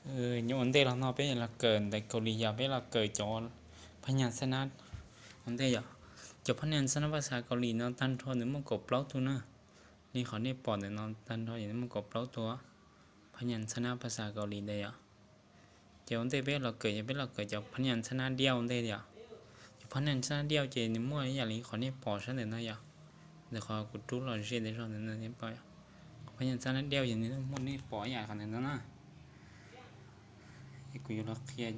Nyob ua ntej los no peb los kawm ntawv Kaus Lim yog peb los kawm cov phab nyas xab nab ua ntej yom. Cov phab nyas xab nab phas xas Kaus Lim no tag nrho nws muaj kaum plaub tug na. Li qhov nej pom ntawm no tag nrho nws muaj kaum plaub tug phab nyas xab nab phas xas Kaus Lim ntawd yom. Ces ua ntej peb los kawm yog peb los kawm cov phab nyas xab nab diaj ua ntej yom. Cov phab nyas xab nab diaj ces nws muaj ib yam li qhov nej pom sab ntawm no yom. Ntawm qhov kuv rub los ze ntawm zog ntawm no, phab nyas xab nab diaj ces nws muaj nej pom ib yam qhov ntawm no na. Kuv yuav los qhia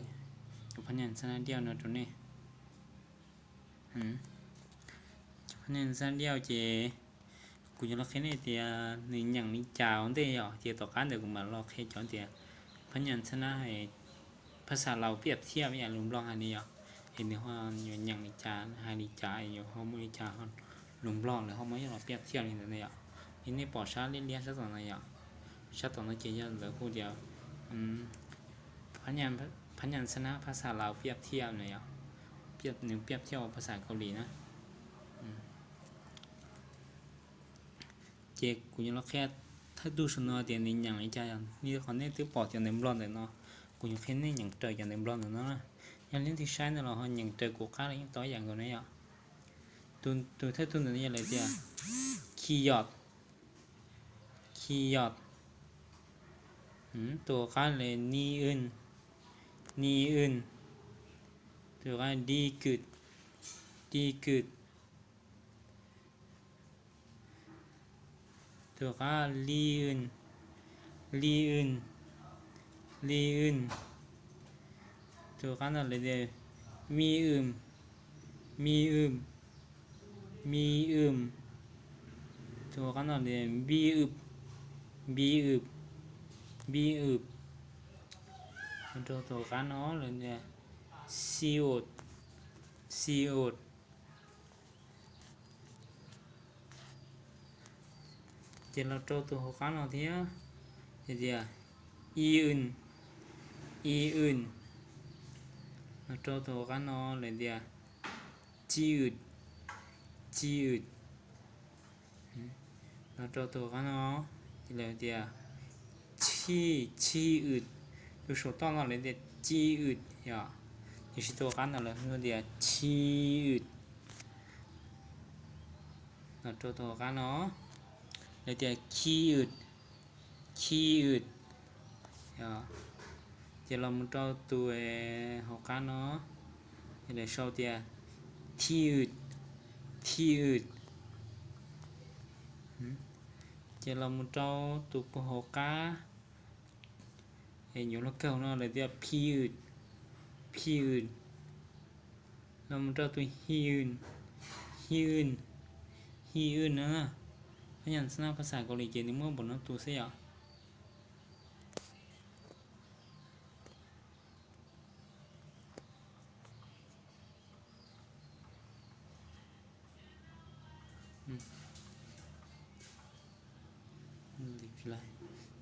cov phab nyas xab nab diaj no rau nej. Cov phab nyas xab nab diaj ces kuv yuav los qhia nej tias nws nyeem li cas ua ntej yom, ces tom qab ntawd kuv mam los qhia cov tias phab nyas xab nab phas xas Laus piaj thiaj ib yam lus Nplog hais li yom. Es nws ho yuav nyeem li cas, hais li cas, yuav ho muaj li cas lus Nplog lawv ho muab coj los piaj thiaj li ntawd na yom. Li nej pom sab liab liab sab tom no yom, sab tom no ces yog lawv hu tias phab nyas xab nab phas xas Laus piaj thiaj na yom, nws piaj thiaj ua phas xas Kaus Lim na. Ces kuv yuav los qhia thawj tug saum no tias nws nyeem li cas yom. Li qhov nej twb pom cov ntawv Nplog ntawm no, kuv yuav qhia nej nyeem raws cov ntawv Nplog ntawm no na. Yog leej twg saib ntawd los ho nyeem raws kuv qab los yeej tau ib yam nkaus na yom. Tus thawj tug ntawm no yog lawv tias khi yos, khi yos. Tus hauv qab li ni wj, ni wj. Tus hauv qab di kwm, di kwm. Tus hauv qab li wj, li wj, li wj. Tus hauv qab no lawv tias mi wm, mi wm, mi wm. Tus hauv qab no lawv tias npi wm, npi wm, npi wm. Los rau tus hauv qab no lawv tias xi ut, xi ut. Ces los rau tus hauv qab no thiab, ces tias i wj, i wj. Los rau tus hauv qab no lawv tias ci wj, ci wj. Los rau tus hauv qab no, ces lawv tias txhi, txhi wj. Tus saum toj no lawv tias ci wj yom, tiam sis tus hauv qab no lawv tias txhi wj. Los rau tus hauv qab no, lawv tias khi wj, khi wj. Ces los mus rau tus hauv qab no, ces lawv sau tias thi wj, thi wj. Ces los mus rau tus puag hauv qab, es nyuam loj kawg no lawv tias phi wj, phi wj. Los mus rau tus hi wj, hi wj, hi wj na. Phab nyas xab nab phas xas Kaus Lim ces nws muaj npaum no tus xwb yom.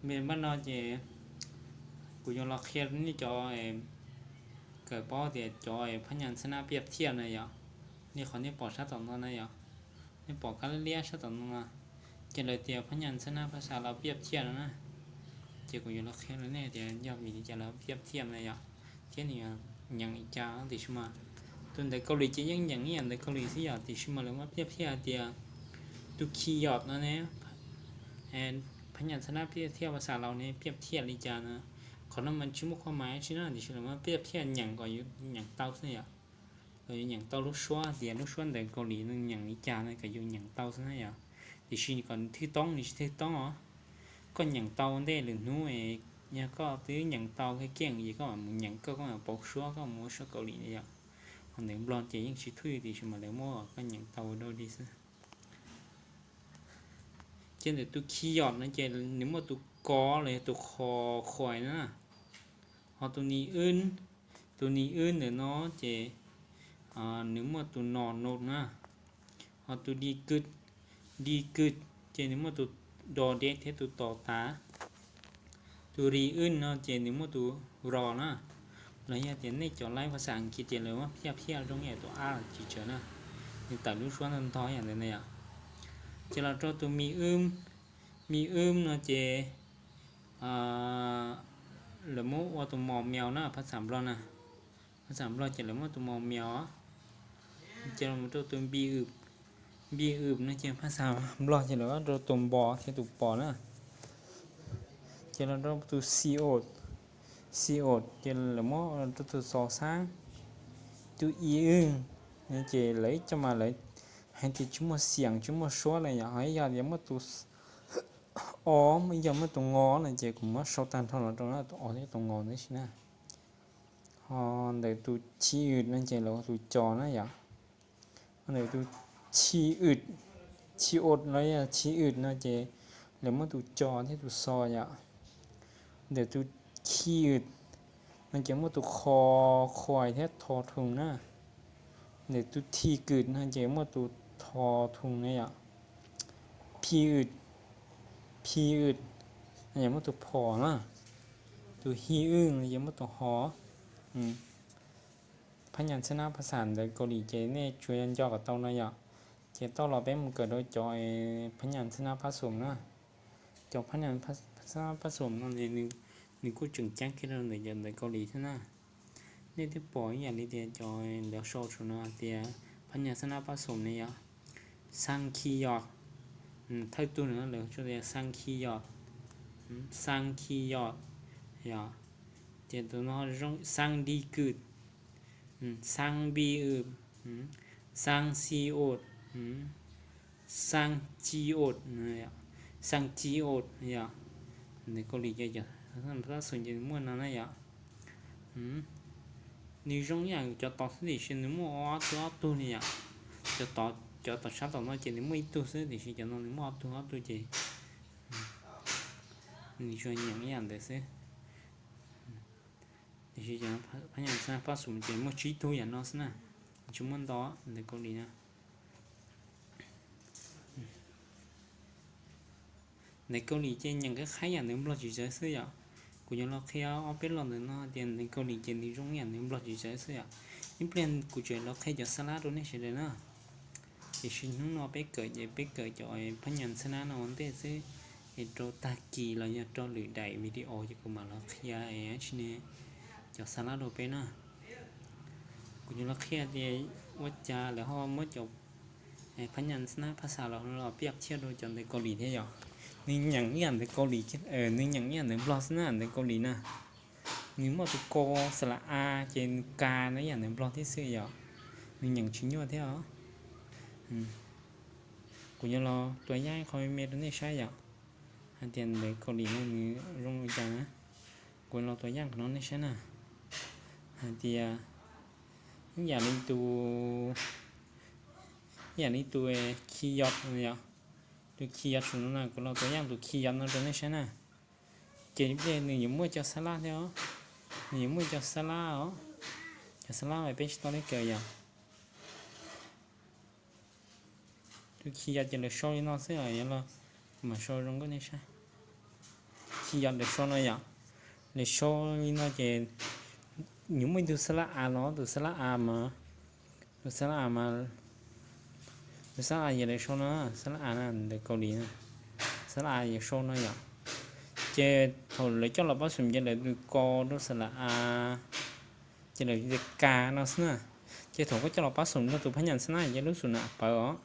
Npaj no ces kuv yuav los qhia nej cov kawm paub tias cov phab nyas xab nab piaj thiaj na yom, li qhov nej pom sab tom no na yom, nej pom kab liab liab sab tom no na, ces lawv tias phab nyas xab nab phas xas Laus piaj thiaj no na. Ces kuv yuav los qhia rau nej tias yog vim li cas lawv piaj thiaj na yom, thiab nws nyeem li cas, tiam sis mas tus ntawv Kaus Lim ces yeej nyeem ib yam ntawv Kaus Lim xwb yom, tiam sis mas lawv muab piaj thiaj hais tias tus khi yos no ne, phab nyas xab nab piaj thiaj phas xas Laus ne piaj thiaj li cas na. Qhov no mas tsis muaj khuam mais tsi na, tiam sis lawv muab piaj thiaj nyeem kom yus nyeem tau xwb yom. Kom yus nyeem tau lub suab tias lub suab ntawv Kaus Lim no nyeem li cas no kom yus nyeem tau xwb na yom. Tiam sis kom thwj toob nws tsis thwj toob os. Koj nyeem tau ntej lwm hnub, yog koj twb nyeem tau kev keej ces koj mam mus nyeem, koj mam pauv suab, koj mus ua suab Kaus Lim na yom. Ho ntawv Nplog ces yeej tsis thwj, tiam sis mas lawv muab koj nyeem tau ua dua li xwb. Ces ntawm tus khi yos no ces nws muaj tus ko los yog tus kho khuais na. Ho tus ni wb, tus ni wb ntawm no ces nws muaj tus no no na. Ho tus di kwj, di kwj ces nws muaj tus do deb thiab tus tos tav. Tus ri wb no ces nws muaj tus ro na. Los yog tias nej cov laib phas xas Askiv ces lawv muab phiaj phiaj zoo yam tus a tsis tsawg na. Nws tawm lub suab ntog ntog yam ntawd na yom. Ces los rau tus mi wb, mi wb no ces Lawv muab ua tus mos meos na, phab xam Nplog na. Phab xam Nplog ces lawv muab tus mos meos, ces los rau tus npi wm. Npi wm no ces phab xam Nplog ces lawv rau tus npos thiab tus pos na. Ces los rau tus xi os, xi os ces lawv muab rau tus xos xaab. Tus i wj ces lawv ib co mas lawv hais tias tsis muaj xiam tsis muaj suab na yom, ho ib yog tias muaj tus o, ib yog muaj tus ngo no ces kuv muab sau tag nrho los rau na, tus o thiab tus ngo ntawd si na. Ho ntawm tus chi wm no ces lawv ua tus co na yom. Ho ntawm tus chi wm, chi os los yog chi wm no ces lawv muaj tus co thiab tus xo yom. Ntawm tus khi wm no ces muaj tus kho, khuais thiab tho thoo na. Ntawm tus thi kwm no ces muaj tus tho thoo na yom. Phi wm, phi wm no ces muaj tus phom na. Tus hi wj no ces muaj tus ho. Phab nyas xab nab phab xam ntawv Kaus Lim ces nej tsuas yog nco kom tau no yom. Ces tau los peb mus kawm rau cov phab nyas xab nab phab xoom na. Cov phab nyas xab nab phab xoom no nws kuj tseem ceeb kiag rau ntawm cov ntawv Kaus Lim thiab na. Nej twb pom ib yam li tias cov ntawv sau saum no hais tias phab nyas xab nab phab xoom ne yom. Xaa khi yos, thawj tug no lawv sau tias xaa khi yos, xaa khi yos yom. Ces tus no zoo xaa di kws, xaa npi wm, xaa xi os, xaa ci os, xaa ci os yom. Ntawv Kaus Lim ces cov xab xoom ces muaj no na yom. Nws zoo ib yam cov tod xwb tiam sis nws muaj ob tug ob tug li yom. Cov tod, cov tom sab tom no ces nws muaj ib tug xwb tiam sis cov no nws muaj ob tug ob tug ces nws tsuas nyeem ib yam ntawd xwb. Tiam sis cov phab nyas xab nab phab xoom ces muaj tsib tug yam no xwb na, tsis muaj ntau ntawv Kaus Lim na. Ntawv Kaus Lim ces nyeem qab qhaib yam ntawv Nplog tsis txawv xwb yom. Kuv yuav los qhia ob peb lo ntawm no tias ntawv Kaus Lim ces nws zoo yam ntawv Nplog tsis txawv xwb yom. Ib pliag kuv tseem los qhia cov xab lab rau nej sawv daws na. Tiam sis hnub no peb kawm ces peb kawm cov phab nyas xab nab no ua ntej xwb, es rau tag kis los yog rau lwm daim video ces kuv mam los qhia es tsi ne cov xab lab rau peb na. Kuv yuav los qhia tias ua cas lawv ho muab cov phab nyas xab nab phab xam los los piaj thiaj rau cov ntawv Kaus Lim thiab yom. Nws nyeem ib yam ntawv Kaus Lim, nws nyeem ib yam ntawv Nplog xwb na, ntawv Kaus Lim na. Nws muaj tus ko, xa la a, ces nws ka no ib yam ntawv Nplog thiab xwb yom. Nws nyeem tsis nyuaj thiab os. Kuv yuav los tua yaj qhov me me rau nej saib yom, hais tias ntawv Kaus Lim no nws zoo li cas na. Kuv los tua yaj qhov no nej saib na. Hais tias ib yam li tus, ib yam li tus khi yos no yom. Tus khi yos saum no na, kuv los tua yaj tus khi yos no rau nej saib na. Ces nws yuav muaj cov xab lab thiab os, nws yuav muaj cov xab lab os. Cov xab lab mas peb tsis tau li kawm yom. Tus khi yos ces lawv sau li no xwb os, yog los kuv mam sau zoo nkauj nej saib. Khi yos lawv sau no yom, lawv sau li no ces nws muaj ib tug xab lab a los, tus xab lab a mas, tus xab lab a mas, tus xab lab a yog lawv sau no, xab lab a na, ntawv Kaus Lim na, xab lab a yog sau no yom. Ces thaum lawv coj los pab xoom ces lawv tus ko rau xa la a, ces lawv tias ka no xwb na. Ces thaum koj coj los pab xoom rau tus phab nyas xab nab ces lub xum na pawv os,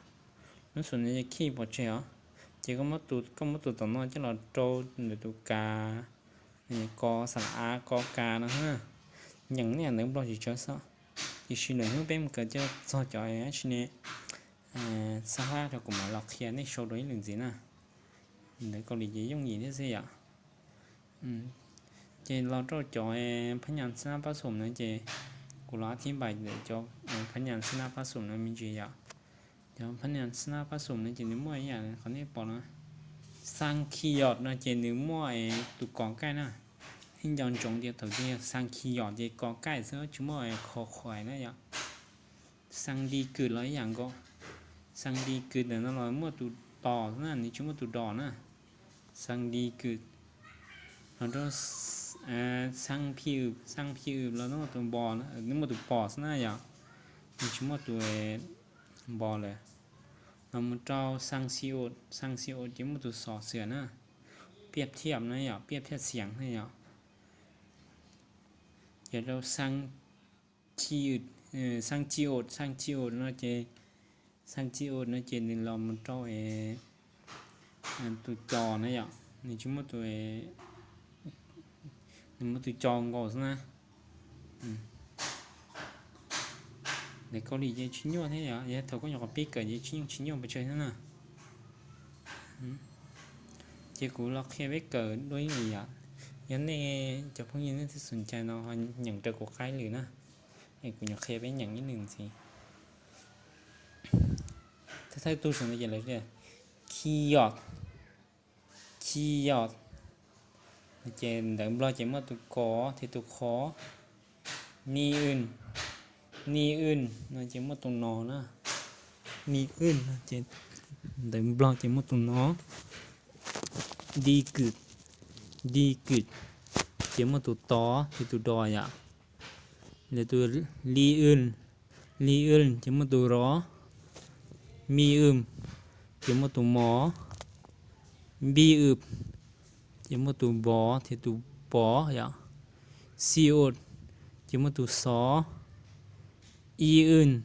lub xum na khi pov tseg os. Ces koj muab tus tom no coj los rau ntawm tus ka, ko xa la a, ko ka no xwb na. Nyeem nej ntawv Nplog tsis txawv xwb, tiam sis lwm hnub peb mus kawm coj txog cov tsi ne xab lab rau kuv mam los qhia nej sau rau ib lwm ntxiv na. Ntawv Kaus Lim ces yooj yim thiab xwb yom. Ces los rau cov phab nyas xab nab phab xoom no ces kuv los thib npais ntawm cov phab nyas xab nab phab xoom no me ntsis yom. Cov phab nyas xab nab phab xoom no ces nws muaj ib yam qhov nej pom no, xaa khi yos no ces nws muaj tus ko kaij na. Ib nco ntsoov tias thaum twg yog xaa khi yos ces ko kaij xwb tsis muaj kho khuais na yom. Xaa di kws los ib yam nkaus, xaa di kws ntawm no los muaj tus tos na, nws tsis muaj tus dos na. Xaa di kws, los rau xaa phi wm, xaa phi wm los nws muaj tus npos, nws muaj tus pos xwb na yom, nws tsis muaj tus npos lawm. Los mus rau xaa xi os, xaa xi os ces muaj tus xos xiam na, piaj thiaj na yom, piaj thiaj xiam na yom. ces rau xaa ci ut, xaa ci ut, xaa ci ut no ces, xaa ci ut no ces nws los mus rau tus cos na yom, nws tsis muaj tus, nws muaj tus cos nkaus xwb na. Ntawv Kaus Lim ces tsis nyuaj thiab yom, yog thaum koj nyuam qhuav pib kawm ces tsis yeej tsis nyuaj pes tsawg thiab na. Ces kuv los qhia peb kawm dua ib lwm yom. Yog nej cov phooj ywg nej twb xom cai no ho nyeem raws kuv qab ib lwm na, es kuv nyuam qhia peb nyeem ib lwm ntxiv. Thawj thawj tug saum no ces lawv tias khi yos, khi yos, ces ntawv Nplog ces muaj tus kos thiab tus khos. Ni wj, ni wj no ces muaj tus nos na. Ni wj no ces ntawv Nplog ces muaj tus nos. Di kwm, di kwm ces muaj tus tos thiab tus dos yom. Lawv tus li wj, li wj ces muaj tus ros. Mi wj ces muaj tus mos. Npi wj ces muaj tus npos thiab tus pos yom. Xi wj ces muaj tus xos. I wj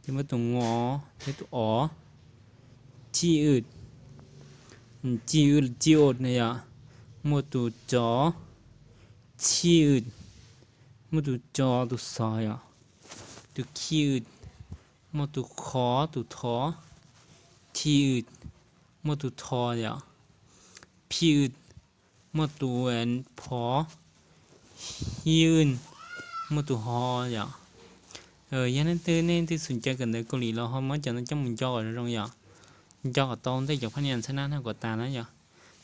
ces muaj tus ngos thiab tus os. Ci wj, ci wj, ci wj na yom, muaj tus cos. Txhi wj, muaj tus cos tus xos yom. Tus khi wj, muaj tus khos tus thos. Thi wj, muaj tus thos yom. Phi wj, muaj tus phos. Hi wj, muaj tus hos yom. Yog leej twg nej twb xom cai kawm ntawv Kaus Lim los ho muab cov no coj mus nco kom zoo zoo yom. Nco kom tau ntej cov phab nyas ntxhab nab no kom tas na yom.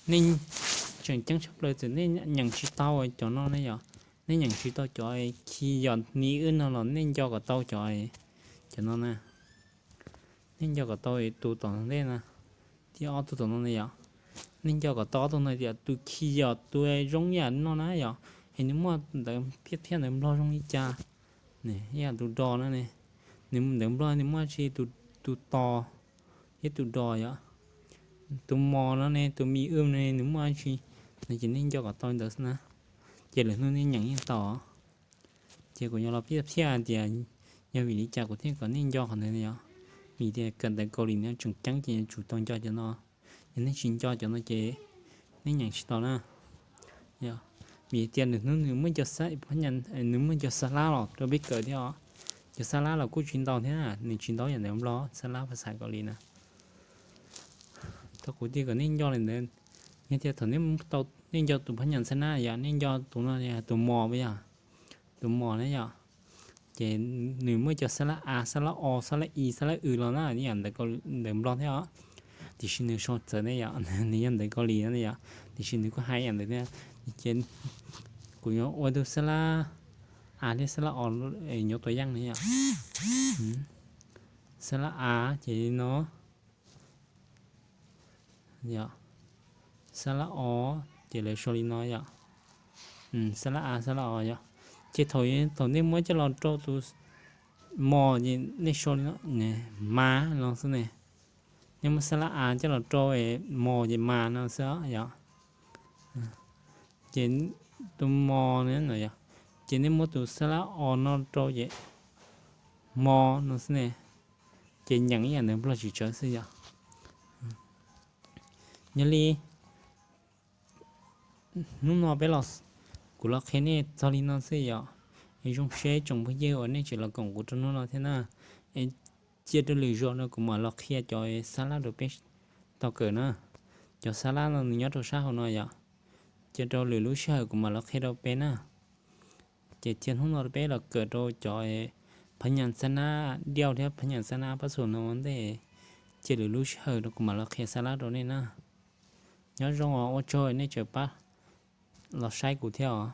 Nej tseem ceeb tshaj plaws txawm nej nyeem tsis tau cov no ne yom. Nej nyeem tsis tau cov khi yos ni wj no los nej nco kom tau cov, cov no na. Nej nco kom tau tus tom ntej na, thiab ob tug tom no na yom. Nej nco kom tau ob tug no tias tus khi yos tus zoo yam no na yom, es nws muaj ntawv phiaj thiab ntawv Nplog zoo li cas. Ib yam tus dos no ne, nws ntawv Nplog nws muaj tsis, tus tos thiab tus dos yom. Tus mos no ne, tus mi wj no ne, nws muaj tsis, no ces nej nco kom tau li ntawd xwb na. Ces lwm hnub nej nyeem yeej tau. Ces kuv yuav los piav thiab hais tias yog vim li cas kuv thiaj kom nej nco qhov ntawd yom. Vim tias kawm ntawv Kaus Lim no tseem ceeb ces yuav tsum tau nco cov no. Yog nej tsis nco cov no ces nej nyeem tsis tau na. Vim tias nws hnub nws muaj, nws muaj cov xab lab los rau peb kawm thiab os. Cov xab lab los kuj tsis ntau thiab, nws tsis ntau yam ntawv Nplog, xab lab phas xas Kaus Lim na. Thaum kuv thiaj kom nej nco li ntawd, yog tias thaum nej nco tus phab nyas ntxhab nab yom, nej nco tus no, tus mos puas yog? Tus mos na yom, ces nws muaj cov xab lab a, xab lab o, xab lab i, xab lab w los na, ib yam ntawv Nplog thiab os. Tiam sis nws sau txawv ne yom, nws yog ntawv Kaus Lim no yom, tiam sis nws kuj hais ib yam ntawd thiab. Ces kuv yuav ua tus xab lab a thiab xab lab o, nyob tua yaj ne yom. Xab lab a ces li no, xab lab o ces lawv sau li no yom. Xab lab a, xab lab o yom. Ces thaum, thaum nej muab coj los rau tus mos ces nej sau li no, mas no xwb ne. Nej muab xab lab a coj los rau mos ces mas no xwb yom. Ces tus mos no yom, ces nej muab tus xab lab o no rau ces mos no xwb ne. Ces nyeem ib yam ntawv Nplog tsis tsawv xwb yom. Yog li hnub no peb los, kuv los qhia nej txog li no xwb yom. Es zoo siab tsoom phooj ywg uas nej tseem los koom kuv rau hnub no thiab na. Es cia rau lwm zaus no kuv mam los qhia cov xab lab rau peb tau kawm na. Cov xab lab no nws nyob rau sab hauv no yom. Cia rau lwm lub sij hawm kuv mam los qhia rau peb na. Ces cia hnub no peb los kawm rau cov phab nyas ntxhab nab diauj thiab phab nyas ntxhab nab pab xus no ua ntej. Cia lwm lub sij hawm rau kuv mam los qhia xab lab rau nej na. Nyob zoo os, ua tsaug nej tseem pab los saib kuv thiab os.